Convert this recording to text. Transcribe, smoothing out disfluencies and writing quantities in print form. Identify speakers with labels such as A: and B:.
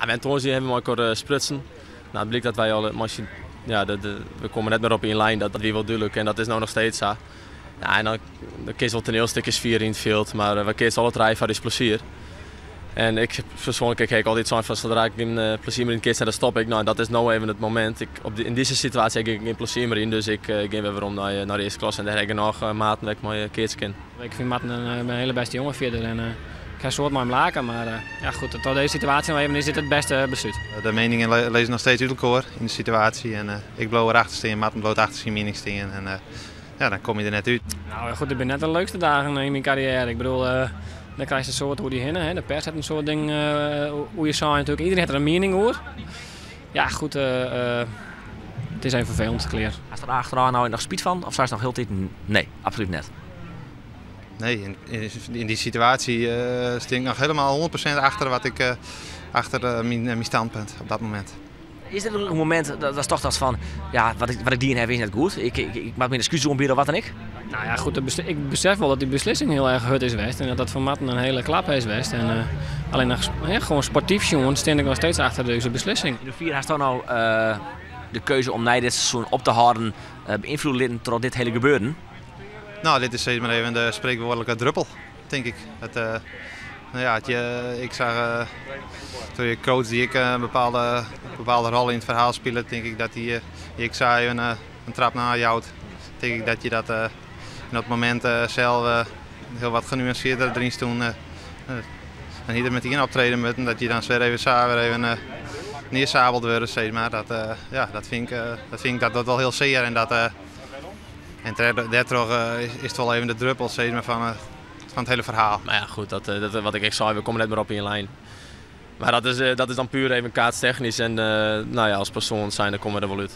A: En tongersdei hawwe we mei elkoar sprutsen. No, it blykt dat wy al ja, we komme net mear op ien lijn, dat wie wol dúdlik en dat is no noch steeds sa. Ja, en dan, dan kinst wol toanielstikjes fiere yn it fjild, mar we keatse alle trije foar ús plezier. En ik persoanlik, ik ha altyd sein fan sadree't ik gjin plezier mear yn it keatsen ha, dan stop ik. No, dat is no even it momint. Ik, op yn dizze situaasje ha ik gjin plezier mear yn, dus ik gean wer werom nei de earste klasse en dêr ha ik genôch maten wêr't ik mei keatse kin.
B: Ik fyn Marten in hiele bêste jonge fierder en ik ha in soad mei him lake, mar ja, goed, troch dizze situaasje no even is dit it bêste beslút.
C: De meningen lizze noch steeds út elkoar yn de situaasje en ik bliuw erachter stean, Marten bliuwt achter syn miening stean en ja, dan komme je der net út.
B: No goed, dit binne net de leukste dagen yn myn karriêre. Ik bedoel, dan krijst in soad oer dy hinne. Hè. De pers hat in soad dingen oer je sein natuerlik. Iedereen hat der in miening oer. Ja, goed, it is even ferfelend, klear.
D: Hast der achterôf no noch spyt fan? Of seist noch hieltyd nee, absolút net?
C: Nee, yn dy situaasje stean ik noch hielendal 100% achter wat ik, achter myn standpunt op dat momint.
D: Is der in momint dat tocht hast fan, ja, wat ik dien ha is net goed, ik moat myn ekskús oanbiede of wat dan ek?
B: Nou ja, goed, ik besef wol dat dy beslissing hiel erch hurd is west en dat dat foar Marten in hiele klap is west. En allinnich ja, gewoan sportyf sjoen stean ik noch steeds achter dizze beslissing.
D: Yn hoefier hast no de keuze om nei dit seizoen op te hâlden beynfloede litten troch dit hiele gebeuren?
C: No, dit is steeds mar even de spreekwoordelijke druppel, tink ik. Het, no ja, ik zag troch je coach dy't ek in bepaalde rol yn it ferhaal spilet, tink ik dat dy ek sa even in trap nei jout. Tink ik dat je dat yn dat momint sels hiel wat genuancearder deryn stûn. En hier met ien optreden moeten, dat je dan wer even sa wer even neersabeld wurde, sis mar. Dat, ja, dat vind ik dat dat wel hiel sear en dat en dêrtroch is it wol even de druppel, sis mar, fan it hiele ferhaal.
A: Mar ja, goed, dat, wat ik ek sei, we komme net mear op ien lijn. Mar dat is dan puer even keatstechnysk en no ja, as persoan zijnde komme we der wol út.